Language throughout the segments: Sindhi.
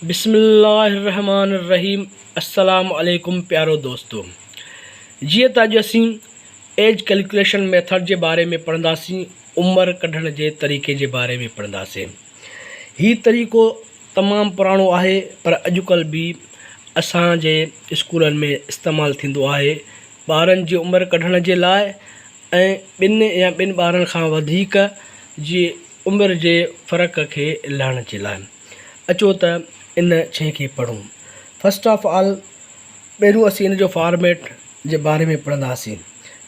بسم الله الرحمٰن الرحيم السلام عليڪم پيارو دوستو جيئن ته اڄ اسين ايج ڪيلڪوليشن ميٿڊ جي باري ۾ پڙهنداسين عمر ڪڍڻ جي طريقي جي باري ۾ پڙهنداسين هي طريقو تمام پراڻو آهي پر اڄڪلهه به اسان جي اسڪولن ۾ استعمال ٿيندو آهي ٻارن جي عمر ڪڍڻ جي لاء ۽ ٻن يا ٻن ٻارن کان وڌيڪ جي عمر جي فرق کي لهڻ جي لاء. اچو ته ان شيء کي پڙهون. فرسٽ آف آل پهريون اسين ان جو فارميٽ جي باري ۾ پڙهنداسين.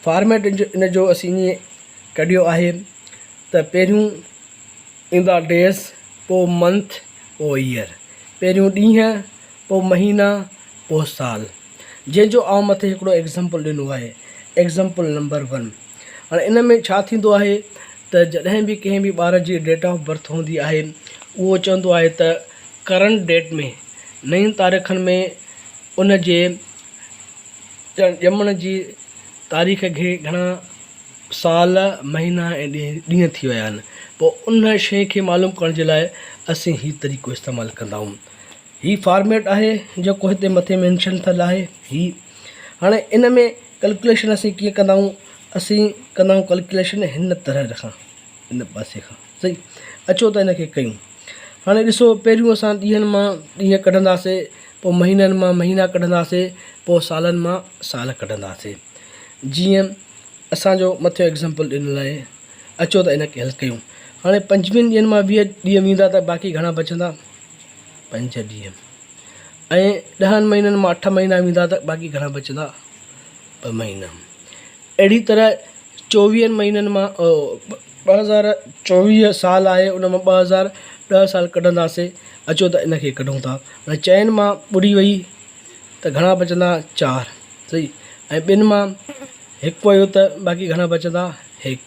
فارميٽ ان جو اسين ائين ڪڍيو آهي ته پهريون ايندا ڊيز پوء منٿ پوء ايئر. پهريون ڏينهن پوء مهينا پوء سال. جنهن جو آئون مٿي هڪڙو ايگزامپل ڏنو آهي، ايگزامپل نمبر ون. هاڻي ان ۾ ڇا ٿيندو آهي ته جڏهن به ڪنهن به ٻار جي ڊيٽ آف برٿ هوندي آهي اهو چوندو آهي ته ڪرنٽ ڊيٽ ۾ نين تاريخن ۾ ان جي ڄمڻ جي تاريخ کي گهڻا سال، مهينا ۽ ڏينهن ٿي ويا آهن پوء ان شيء کي معلوم ڪرڻ جي لاء اسين هي طريقو استعمال ڪندا آهيون. هي فارميٽ آهي جيڪو هتي مٿي مينشن ٿيل آهي هي هاڻي ان ۾ ڪلڪوليشن اسين ڪيئن ڪندا آهيون اسين ڪندا آهيون ڪلڪوليشن هن طرح کان ان پاسي کان صحيح اچو ته ان کي ڪيون هاڻي ڏسو پهريون اسان ڏينهن مان ڏينهن ڪڍنداسي پوء مهينن مان مهينا ڪڍنداسي پوء سالن مان سال ڪڍنداسي جيئن اسانجو مٿيون ايگزامپل ڏنل آهي اچو ته ان کي حل ڪيون هاڻي پنجويهن ڏينهن مان ويهه ڏينهن ويندا ته باقي گهڻا بچندا پنج ڏينهن ۽ ڏهن مهينن مان اٺ مهينا ويندا ته باقي گهڻا بچندا ٻه مهينا اهڙي طرح چوويهن مهينن مان 2024 سال آهي ان مان 2010 سال ڪڍنداسي اچو ته ان کي ڪڍون ٿا هاڻي چئن مان ٻڙي وئي ته گهڻا بچندا چار صحيح ۽ ٻن مان هڪ ويو ته باقي گهڻا بچندا هڪ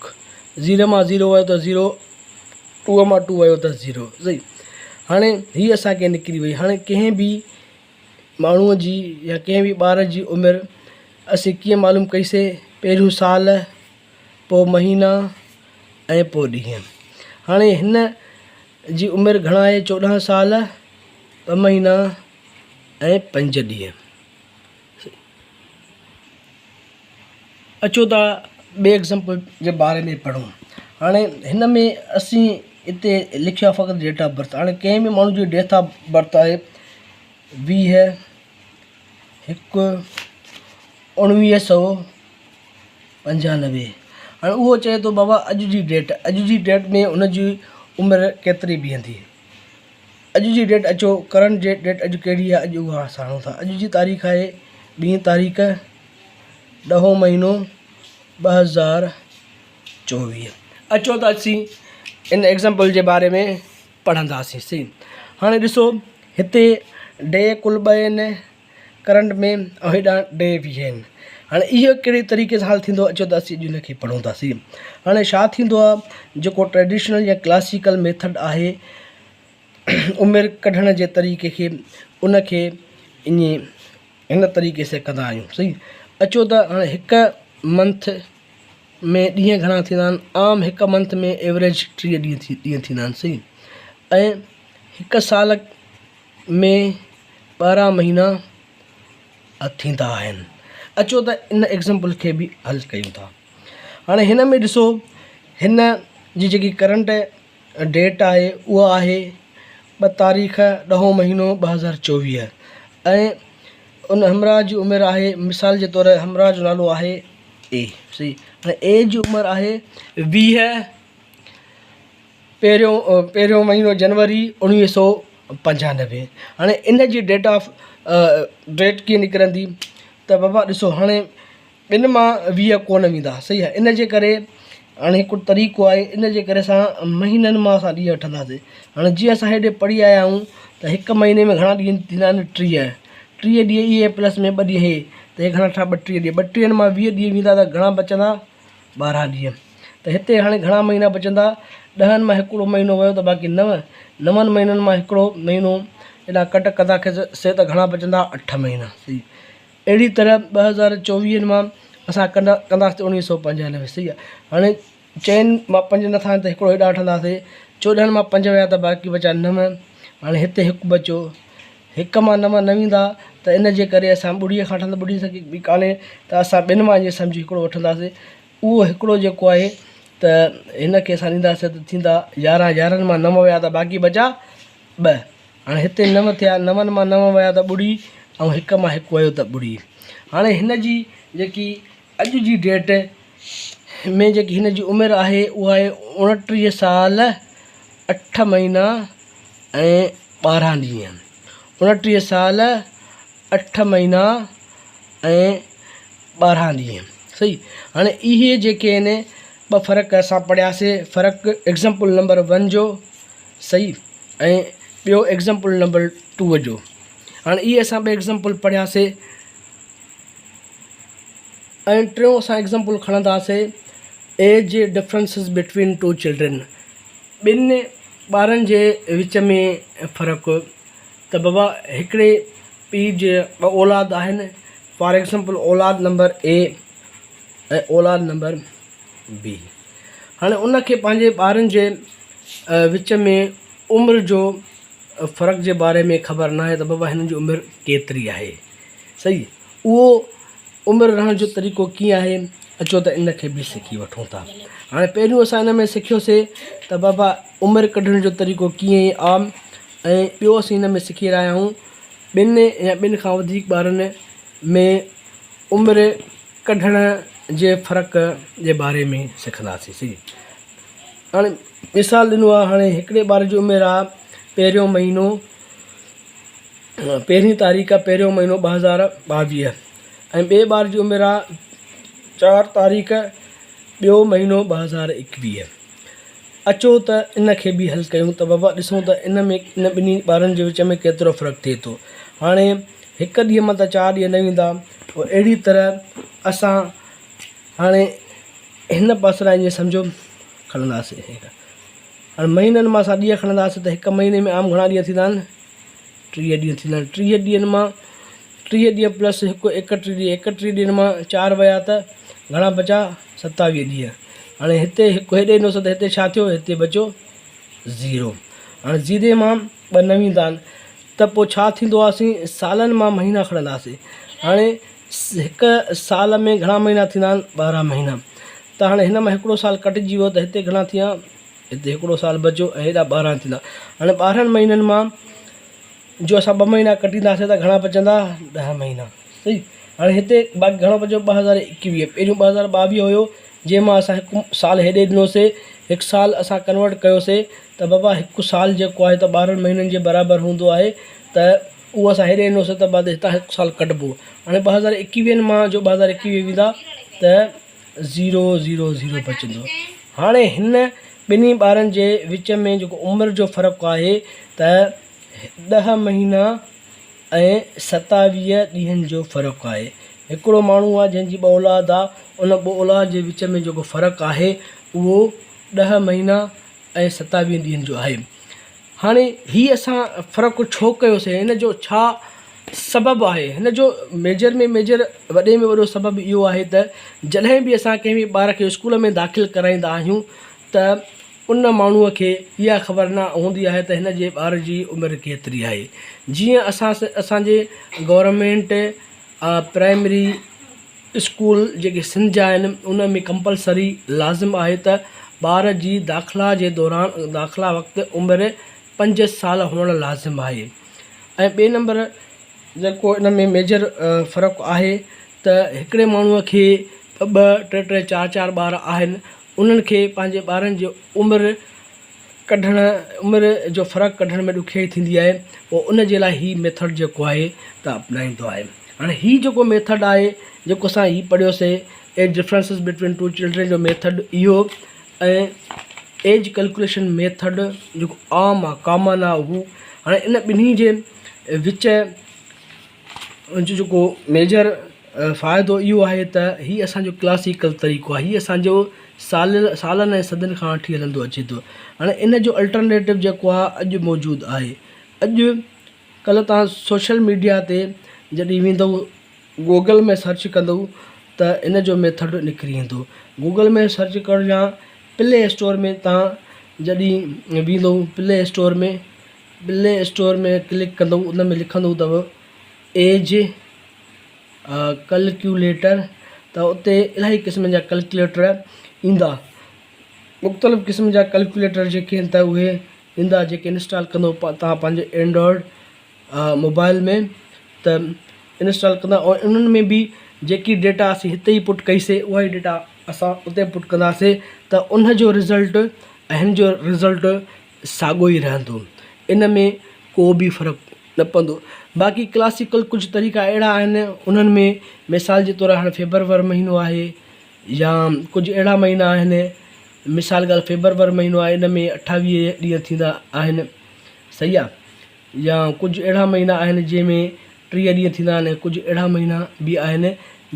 زيرو مان زيرو ويو ته زيرو ٽو مان ٽو ويو ته زيرو صحيح هاڻي هي اسان کي نڪري وئي هاڻي ڪنهن به ماڻهوء جي يا ڪنهن به ٻار جي عمر اسين ڪيئن معلوم ڪئي سي پهريون سال پوء مهينا ۽ پوء ڏينهن هاڻي هن جي عمر گهڻا آهي 14 سال ٻه مهينا ۽ پنج ڏينهن اچو ته ٻئي ايگزامپل جي باري ۾ پڙهون. هاڻي هن ۾ اسين هتي لکيو آهي فقط ڊيٽ آف برٿ. هاڻي ڪنهن به ماڻهو جي ڊيٿ آف برٿ آهي 20 هڪ اڻويهه سو پنجانوي. هاڻي اهو چئي ٿو بابا اڄ جي ڊيٽ، اڄ جي ڊيٽ ۾ هن جي عمر ڪيتري بيهندي. اڄ جي ڊيٽ اچو ڪرنٽ جي ڊيٽ اڄ ڪهڙي آهي اڄ اها اسان آڻون ٿا. اڄ جي تاريخ آهي ٻين تاريخ ڏهون مهينو 2024. اچو ته اسين ان ايگزامپل جي باري ۾ پڙهنداسين سي هاڻي ڏسو هتي ڊي ڪل ٻه آهن ڪرنٽ ۾ ۽ هيڏانهن ڊي ويهه آهن هاڻي اهو ڪهڙي طريقي سان حل ٿيندو اچو ته اسين اڄ ان کي پڙهون ٿا سي هاڻي ڇا ٿيندو آهي جيڪو ٽريڊيشنل يا ڪلاسيڪل ميٿڊ آهي عمر ڪڍڻ جي طريقي کي ان کي ائين هن طريقي سان ڪندا آهيون صحيح اچو ته هاڻي هڪ منٿ ۾ ڏينهن گهڻا ٿيندا آهن عام هڪ منٿ ۾ ايوريج 30 ڏينهن ٿي ڏينهن ٿيندا آهن صحيح ۽ هڪ سال ۾ 12 مهينا ٿيندا آهن اچو ته ان ايگزامپل کي به حل ڪيون ٿا هاڻي هن ۾ ڏسو هن جي جيڪي ڪرنٽ ڊيٽ آهي اها آهي ٻه تاريخ ڏهون مهينو 2024 ۽ ان همراهه جي عمر آهي مثال جي طور همراهه جو نالو آهي اي صحيح هاڻي اي جي عمر آهي 20 پهريون پهريون مهينو جنوري 1995 هاڻي ان جي ڊيٽ آف ڊيٽ ڪيئن نڪرندي ته بابا ڏسو هاڻي ٻن مان 20 ڪونه ويندا صحيح آهي ان جي ڪري هاڻي هڪ طريقو آهي ان جي ڪري اسان مهينن مان اسان ڏينهن وٺنداسين هاڻي جيئن اسان هيڏي پڙهي آيا آهيون ته هڪ مهيني ۾ گهڻا ڏينهن ٿيندا آهن 30 30 ڏينهن اهي پلس ۾ ٻه ڏينهن هي ته هي گهڻا ٿيا 32 ڏينهن ٻٽيهن مان 20 ڏينهن ويندا ته گهڻا بچندا 12 ڏينهن ته هتي هاڻي گهڻا مهينا بچندا ڏهن مان هڪڙو مهينو ويو ته باقي نو نون مهينن مان هڪڙو مهينو ايڏا ڪٽ ڪندا سي ته گهڻا بچندا اٺ مهينا صحيح اهڙي طرح 2024 مان اسان ڪندا ڪنداسين 1995 صحيح آهي هاڻي چئن مان پنج نٿا آهن ته هڪڙو هيڏانهن وٺنداسين چوڏهن مان پنج ويا ته باقي بچا نو هاڻي هتي هڪ بچيو هڪ مان نو نه ويندا ته ان جي ڪري اسان ٻڙيء کان وٺندا ٻڙي سان به ڪانهي ته اسان ٻن مان ائين سمجهي هڪڙو وٺنداسين اهو هڪڙو جيڪو آهي ته هن کي اسان ڏينداسين ته ٿيندا يارهن يارهن مان نو ويا ته باقي بچا ٻه. هاڻي هتي نو ٿيا، نون مان نو ويا ته ٻڙي ۽ هڪ مان هڪ ويو ته ٻڙي. هاڻي هن جي جيڪي اڄ جي ڊيٽ ۾ جيڪي هن جي عمر آهي اها آهي 29 سال اٺ مهينا ۽ 12 ڏينهن. 29 سال اٺ مهينا ۽ 12 ڏينهن. صحيح هاڻي اهي جيڪي آهن ٻه فرق اسان پڙهياسي فرق ايگزامپل نمبر ون جو صحيح ۽ ٻيو ايگزامپل نمبر ٽو جو. هاڻي اهي اسان ٻه ايگزامپل پڙهياسي ۽ ٽيون اسان example کڻنداسي age differences between two children ٻن ٻارن جي وچ ۾ فرق ته بابا هڪڙي پيء جي ٻه اولاد آهن فار ايگزامپل اولاد نمبر اي ۽ اولاد نمبر بي هاڻي ان کي پنهنجي ٻارن جي وچ ۾ عمر جو فرق جي باري ۾ خبر ناهي ته بابا هنن جي عمر ڪيتري آهي صحيح اهو عمر رهڻ جو طريقو ڪيئن آهي اچو ته ان کي به سکي وٺون ٿا هاڻي پهريون اسان ان ۾ سکيوسي ته بابا عمر ڪڍڻ جو طريقو ڪيئن عام ۽ ٻيو اسين ان ۾ سکي رهيا آهيون ٻن يا ٻن کان وڌيڪ ٻارن ۾ عمر ڪڍڻ جي فرق جي باري ۾ سکنداسين صحيح هاڻي مثال ڏنو آهي هاڻي هڪڙي ٻار جي عمر آهي پهريون مهينو پهرين تاريخ آهي پهريون مهينو 2022 ۽ ٻئي ٻار جي عمر آهي چار تاريخ ٻيو مهينو 2021 اچو ته ان کي به حل ڪيون ته بابا ڏسون ته ان ۾ ان ٻنهي ٻارن جي وچ ۾ ڪيترو فرق ٿئي ٿو. هاڻي هڪ ڏينهن مان ته چار ڏينهن نه ويندا پوء اهڙي طرح اسان هاڻي هن پاسي لاء ائين سمجهو کڻنداسين هاڻي مهينن مان اسان ڏينهن کڻنداسين ته هڪ مهيني ۾ عام گهڻا ڏينهن ٿيندا آهن 30 ڏينهن ٿيندا آهن 30 ڏينهن مان 30 ڏينهن پلس هڪ 31 ڏينهن 31 ڏينهن مان چار ويا ته گهڻا بچا 27 ڏينهن هاڻي هتي هڪ هيڏي ڏنوسين ته هتي ڇا ٿيو هتي بچيو زيرو هاڻي زيري مان ٻه نه ويندا آهن ته پوء ڇا ٿيندو آهي اسين سالن مان مهينا کڻنداسين هاڻي هڪ سال ۾ گهڻا مهينا ٿيندا آهن 12 مهينا ته هاڻي هن مان هڪڙو سال ڪٽجي ويو ته هتي گهڻا ٿيا هتي هڪڙو سال بچيو ۽ هيڏا 12 ٿيندا هاڻي 12 مهينن مان جو اسان ٻه مهينا ڪٽينداسين ته گهڻا بچندا ڏهه مهينا صحيح هاڻي هتي باقي گهڻو بچيو 2021 پهريون 2022 هيو جنهن مان اسان هڪ سال هيڏي ڏنوسي هڪ سال اسان ڪنورٽ ڪيوسي ته بابا هڪ سال جيڪو آهي ته 12 مهينن جي برابر هوندو آهي ته اهو اسان هيڏي ڏنوسي ته بعد هتان هڪ سال ڪٽبو هاڻي 2021 مان جو 2021 ويندا ته زيرو زيرو زيرو بچندو هاڻي هن ٻنهي ٻارن جي وچ ۾ جيڪو عمر جو فرق آهي ته ڏهه مهينا ۽ 27 ڏينهن جو فرق آهي. هڪڙو ماڻهو آهي جنهن جي ٻه اولاد آ ان ٻه اولاد جي وچ ۾ جيڪو فرق آهي اهو ڏهه مهينا ۽ 27 ڏينهن جو آهي. هاڻي هي اسان فرق ڇو ڪيوسين هن جو ڇا سبب آهي هن جو ميجر ۾ ميجر وڏي ۾ وڏو سبب اهو آهي ته جڏهن به اسان ڪنهن به ٻار کي اسڪول ۾ داخل ڪرائيندا آهيون ته ان ماڻهوء کي اها خبر نه هوندي آهي ته هن جي ٻار جي عمر ڪيتري آهي. جيئن اسان اسان جي گورنمينٽ پرائمري اسڪول جيڪي سنڌ جا آهن ان ۾ ڪمپلسري لازم آهي ته ٻار جي داخلا جي دوران داخلا وقت عمر پنج سال هئڻ لازم آهي ۽ ٻئي نمبر جيڪو ان ۾ ميجر فرق آهي ته هڪڙي ماڻهوء کي ٻه ٻه ٽي ٽي چار چار ٻار آهن انهن کي پنهنجي ٻارن جي عمر ڪڍڻ عمر جو فرق ڪڍڻ ۾ ڏکيائي ٿيندي آهي پوء ان جي لاء هي ميٿڊ جيڪو آهي ته اپنائيندو آهي هاڻي هي جيڪو ميٿڊ آهي جيڪو اسان هي پڙهيوسي age differences between two children جو ميٿڊ اهو ۽ ايج ڪلڪوليشن ميٿڊ جيڪو عام آهي ڪامن آهي هو هاڻي ان ٻنهي جي وچ ان جو جيڪو ميجر فائدو اهو آهي ته هي اسان جو ڪلاسيڪل طريقو آهي هي اسان جو سال سالن ۽ صدين کان وٺي هلندو اچي ٿو هاڻي ان جو الٽرنيٽو جيڪو آهي اڄ موجود آهي اڄ ڪلهه توهان سوشل ميڊيا تي جڏهن ويندو گوگل ۾ سرچ ڪندو ته ان جو ميٿڊ نڪري ايندو گوگل ۾ سرچ ڪرڻ يا پلي اسٽور ۾ توهان جڏهن ويندو پلي اسٽور ۾ پلي اسٽور ۾ ڪلڪ ڪندو ان ۾ لکندو ته ايج ڪلڪيوليٽر ته اتي الاهي قسم جا ڪلڪيوليٽر ايندا. مختلف قسم جا ڪلڪيوليٽر جيڪي آهن ته اهي ايندا جيڪي انسٽال ڪندو توهان پنهنجي اينڊرائڊ موبائل ۾ ته انسٽال ڪندا ۽ انهن ۾ به جيڪي ڊيٽا اسين هتي ئي پٽ ڪئي سي اها ئي ڊيٽا اسان اتي پٽ ڪنداسي ته ان جو رزلٽ ۽ هن جو رزلٽ ساڳو ئي رهندو ان ۾ ڪو به فرق نه پوندو باقي ڪلاسيڪل ڪجهه طريقا اهڙا آهن انهن ۾ مثال جي طور هاڻي فيبرور مهينو آهي يا ڪجهه اهڙا مهينا آهن مثال ڳالهه فيبرور مهينو آهي ان ۾ 28 ڏينهن ٿيندا آهن صحيح آهي يا ڪجهه اهڙا مهينا آهن جنهن ۾ 30 ڏينهن ٿيندا آهن ۽ ڪجهه اهڙا مهينا به آهن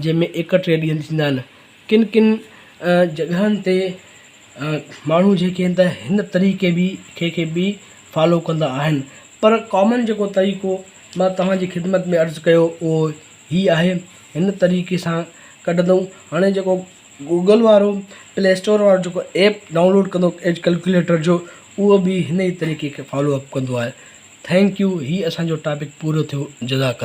جنهن ۾ 31 ڏينهن ٿيندا آهن. ڪن ڪن جڳهن تي ماڻهو جيڪي آهن ته هن طريقي به کي کي به فالو ڪندا آهن پر ڪامن جيڪو طريقو مان توهان جي خدمت ۾ عرض ڪيو اهو هي آهي هن طريقي سان ڪڍندو هاڻي جيڪو گوگل وارو پلي اسٽور وارو جيڪو ايپ ڊائونلوڊ ڪندو ايج ڪلڪيوليٽر جو اهو به هن ئي طريقي کي فالو اپ ڪندو آهي thank you هي اسان جو ٽاپڪ پورو ٿيو جزاڪ الله.